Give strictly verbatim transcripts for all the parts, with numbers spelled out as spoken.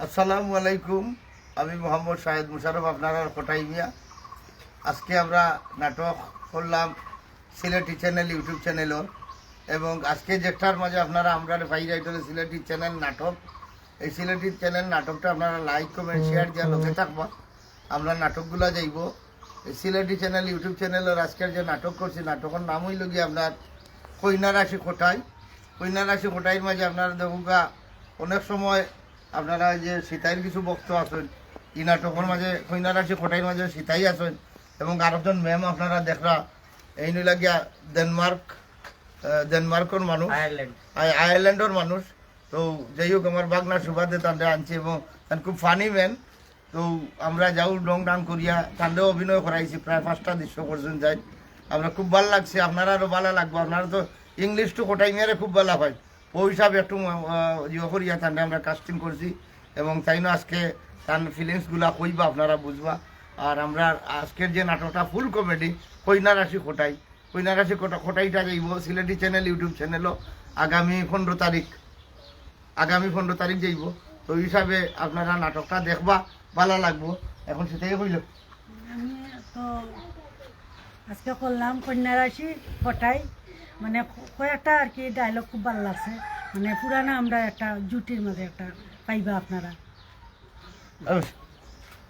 আসসালামু আলাইকুম, আমি মোহাম্মদ শাহেদ মুশাররফ, আপনারার কটাই মিয়া। আজকে আমরা নাটক করলাম সিলেটি চ্যানেল, ইউটিউব চ্যানেলর, এবং আজকে যেটার মাঝে আপনারা আমরা পাইরা, এটা হলো সিলেটি চ্যানেল নাটক। এই সিলেটি চ্যানেল নাটকটা আপনারা লাইক, কমেন্ট, শেয়ার দিয়া লগে থাকবা। আমরা নাটকগুলা যাইব এই সিলেটি চ্যানেল, ইউটিউব চ্যানেলর আজকের যে নাটক করছি, নাটকর নাম হইল গিয়ে আপনার কইনা রাশি কটাই। কইনা রাশি কটাইর মাঝে আপনারা দেখুকা অনেক সময় আপনারা যে সিতাইর কিছু ভক্ত আছেন, এই নাটকর মাঝে কইনা রাশি কটাইর মাঝে সিতাই আছেন, এবং আরেকজন ম্যাম আপনারা দেখরা, এই নইলা গিয়া ডেনমার্ক, আহ, ডেনমার্কর মানুষ, আয়ারল্যান্ড। আয়-, আয়ারল্যান্ডর মানুষ। তো যাই হোক, আমার বাগনার সুবাদে তানরে আনছি এবং তান খুব ফানি ম্যান। তো আমরা যাও ডং ডাং করিয়া তানরেও অভিনয় করাইছি, প্রায় পাঁচটা দৃশ্য করছেন যাই। আমরা খুব ভালো লাগছে, আপনারারও ভালো লাগবো। আপনারা তো ইংলিশ টু কটাই মিয়ারে খুব ভালো পাই, ওই হিসাবে একটু আহ, ইয়ে করিয়া তানরে আমরা কাস্টিং করছি এবং তাইনও আজকে তান ফিলিংসগুলা কইবা, আপনারা বুঝবা। আর আমরা আজকের যে নাটকটা ফুল কমেডি, কইনা রাশি কটাই, কইনা রাশি কটা কটাইটা যাইব সিলেটি চ্যানেল, ইউটিউব চ্যানেলও আগামী পনেরো তারিখ, আগামী পনেরো তারিখ যাইব। তো ওই হিসাবে আপনারা নাটকটা দেখবা, ভালো লাগবো। এখন সেটাই হইল। আমি তো আজকে করলাম কন্যা রাশি কটাই, মানে কয়েকটা আর কি ডায়লগ খুব ভালো লাগছে, মানে পুরানা আমরা একটা জুটির মাঝে একটা পাইবা আপনারা।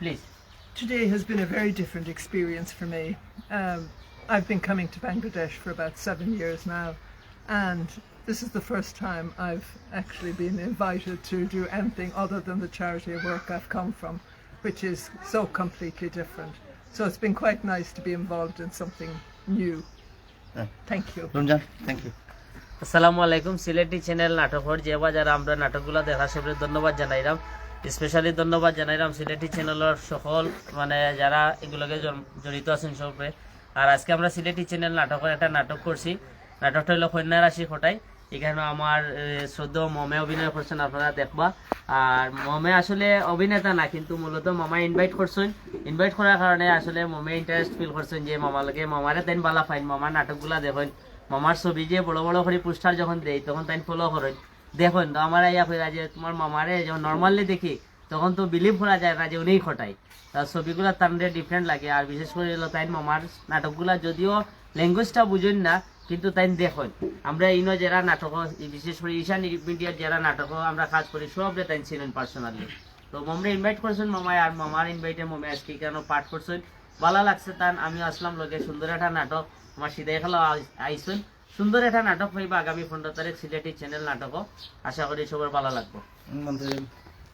Please. Today has been a very different experience for me. Um, I've been coming to Bangladesh for about seven years now, and this is the first time I've actually been invited to do anything other than the charity work I've come from, which is so completely different. So it's been quite nice to be involved in something new. Yeah. Thank you. Ramzan, thank you. আসসালামু আলাইকুম। সিলেটি চ্যানেল নাটকর যে বা যারা আমরা নাটকগুলা দেখা সবরে ধন্যবাদ জানাইলাম। স্পেশালি ধন্যবাদ জানাইলাম সিলেটি চ্যানেলর সকল, মানে, যারা এগুলোকে জড়- জড়িত আছেন সবরে। আর আজকে আমরা সিলেটি চ্যানেল নাটকর একটা নাটক করছি। নাটকটা হইলো কন্যা রাশি কটাই। এখানে আমার এ, শ্রদ্ধেয় মমে অভিনয় করছেন, আপনারা দেখবা। আর মমে আসলে অভিনেতা না, কিন্তু মূলত মামা ইনভাইট করছেন। ইনভাইট করার কারণে আসলে মমে ইন্টারেস্ট ফিল করছেন যে মামার লগে, মামারে তাইন বালা পাইন, মামার নাটকগুলা দেখেন, মামার ছবি যে বড় বড় করে পোস্টার যখন দেই তখন তাইন ফলো করেন, দেখেন। তো আমার আইয়া কইরা যে তোমার মামারে যখন নর্মালি দেখি তখন তো বিলিভ করা যায় না যে উনিই কটাই। তার ছবিগুলা তানরে ডিফারেন্ট লাগে। আর বিশেষ করে হলো তাইন মামার নাটকগুলা যদিও ল্যাঙ্গুয়েজটা বুঝেন না, কিন্তু তাইন দেখেন। আমরা ইনো যারা নাটক, বিশেষ করে ঈশান মিডিয়ার যারা নাটক আমরা কাজ করি, সবরে তাইন চিনেন পার্সোনালি। তো মমরে ইনভাইট করছেন মামায়, আর মামার ইনভাইটে মমে আজকে কেন পাঠ করছেন, ভালা লাগছে তান। আমি আসলাম লগে সুন্দর একটা নাটক, আমার সিদাই খেলা আইসুন। সুন্দর একটা নাটক পাইবা আগামী পনেরো তারিখ সিলেটি চ্যানেল নাটকও। আশা করি সবার ভালা লাগবো।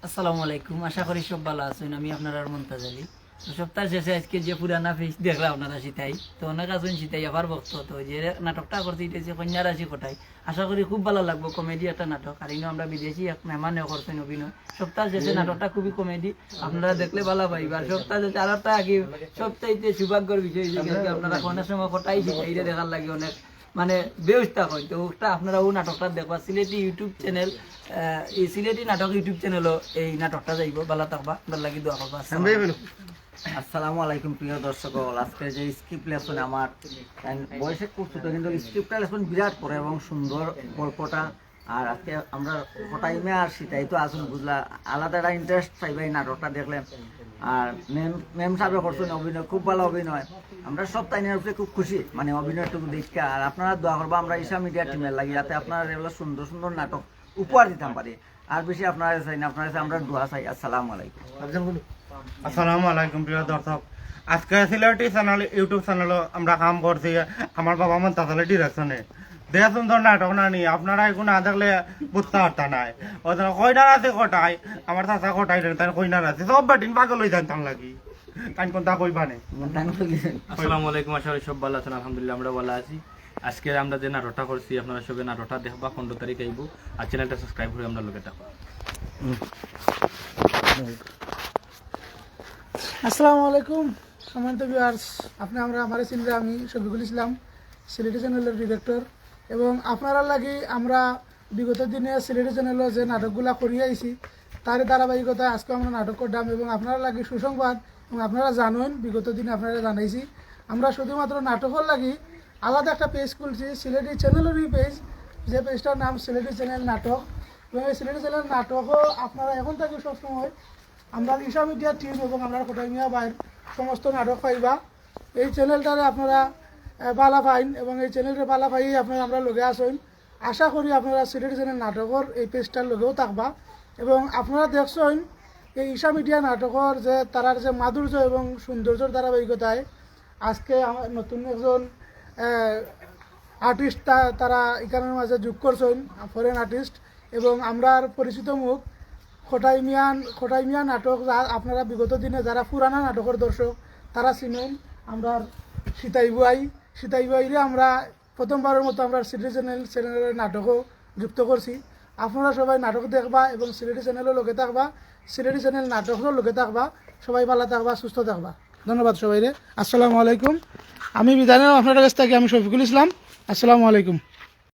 আসসালামু আলাইকুম, আশা করি সব ভালো আছেন। আমি আপনারার মন্তাজ আলী। তো সপ্তাহ শেষে আজকে যে পুরানা ফেস দেখলাম আপনারা সিতাই, তো অনেক আছেন সিতাই আবার ভক্ত। তো যে নাটকটা করছি এটা হচ্ছে কন্যা রাশি কটাই। আশা করি খুব ভালো লাগবো, কমেডি একটা নাটক। আর ইনো আমরা বিদেশি এক মেহমানেও করছেন অভিনয়। সপ্তাহ শেষে নাটকটা খুবই কমেডি, আপনারা দেখলে ভালো পাইবা। আর সপ্তাহ শেষে আর একটা কি সবচাইতে সৌভাগ্যর বিষয় হচ্ছে কি আপনারা অনেক সময় কটাই সিতাইরে দেখার লাগে অনেক মানে বেউস্তা হয়। তো ওটা আপনারা ও নাটকটা দেখবা সিলেটি ইউটিউব চ্যানেল, এই সিলেটি নাটক ইউটিউব চ্যানেলও এই নাটকটা যাইব। ভালো থাকবা, আপনার লাগি দোয়া করবা। আসসালামু আলাইকুম। আসসালামু আলাইকুম প্রিয় দর্শক অকল। আজকে যে স্ক্রিপ্ট লেসন আমার, and বয়সে খুব ছোট কিন্তু স্ক্রিপ্টটা লেসন বিরাট করে এবং সুন্দর গল্পটা। আর আজকে আমরা কটাইমে আর সিতাই তো আসুন বুঝলা, আলাদা একটা ইন্টারেস্ট পাইবা এই নাটকটা দেখলে। আর ম্যাম ম্যাম সাহেব করছেন অভিনয়, খুব ভালো অভিনয়। আমরা সব তাইনের উপরে খুব খুশি, মানে অভিনয়টুকু দেখে। আর আপনারা দোয়া করবা আমরা ঈশা মিডিয়া টিমের লাগি, যাতে আপনারা এগুলো সুন্দর সুন্দর নাটক উপহার দিতাম পারি। আর বেশি আপনারা চাই না, আপনারা চাই আমরা দোয়া চাই। আসসালামু আলাইকুম। আসসালামু আলাইকুম প্রিয় দর্শক, আজকে সিলেটি চ্যানেল, ইউটিউব চ্যানেলও আমরা কাম করছি আমার বাবা মন্তাজ আলী ডিরেকশনে। দেখ সুন্দর নাটক না নি, আপনারা এখন না দেখলে বুঝতে পারতা নাই। ওই জন্য কইনার আছে কটাই, আমার চাচা কটাই রে, তাই কইনার আছে সব বেটিন পাগল হয়ে যান তার লাগি। তাই কোনটা কইবা নে? আসসালামু আলাইকুম, আশা করি সব ভালো আছেন। আলহামদুলিল্লাহ, আমরা ভালো আছি। আজকে আমরা যে নাটকটা করছি, আপনারা সবে নাটকটা দেখবা, পনেরো তারিখ আইব। আর চ্যানেলটা সাবস্ক্রাইব করে আমরা লগে থাকবা। আসসালামু আলাইকুম সম্মানিত ভিউয়ার্স, আপনি আমরা আমারে চিনলে, আমি শফিকুল ইসলাম, সিলেটি চ্যানেলের ডিরেক্টর। এবং আপনারা লাগি আমরা বিগত দিনে সিলেটি চ্যানেলও যে নাটকগুলা করিয়া আইছি, তার ধারাবাহিকতায় আজকে আমরা নাটক করলাম এবং আপনারা লাগি সুসংবাদ। এবং আপনারা জানেন, বিগত দিনে আপনারা জানাইছি, আমরা শুধুমাত্র নাটকর লাগি আলাদা একটা পেজ খুলছি, সিলেটি চ্যানেলেরই পেজ, যে পেজটার নাম সিলেটি চ্যানেল নাটক। এবং এই সিলেটি চ্যানেল নাটকও আপনারা এখন থাকি সবসময় আমরার ঈশা মিডিয়া টিম এবং আমরার খোটাই মিয়া ভাইর সমস্ত নাটক পাইবা। এই চ্যানেলটারে আপনারা আহ, বালা পাইন এবং এই চ্যানেলটা বালা পাইয়া আপনারা আমরার লগে আছইন। আশা করি আপনারা সিলেটি চ্যানেল নাটকর এই পেজটার লগেও থাকবা এবং আপনারা দেখছইন এই ঈশা মিডিয়া নাটকর যে তারার যে মাধুর্য এবং সৌন্দর্যর ধারাবাহিকতায় আজকে আমার নতুন একজন আর্টিস্ট, তারা এখানর মাঝে যোগ করছইন, ফরেন আর্টিস্ট। এবং আমরার পরিচিত মুখ খোটাই মিয়ান খোটাই মিয়া নাটক, যা আপনারা বিগত দিনে যারা পুরানা নাটকর দর্শক, তারা চিনইন। আমরার সিতাই বুয়াই সিতাই বুয়াইরে আমরা প্রথমবারের মতো আমরা সিলেটি চ্যানেল চ্যানেলের নাটকও যুক্ত করছি। আপনারা সবাই নাটক দেখবা এবং সিলেটি চ্যানেলও লগে থাকবা, সিলেটি চ্যানেল নাটকও লগে থাকবা। সবাই ভালো থাকবা, সুস্থ থাকবা। ধন্যবাদ সবাইরে। আসসালামু আলাইকুম। আমি বিদায় নিলাম আপনার কাছ থেকে, আমি শফিকুল ইসলাম। আসসালামু আলাইকুম।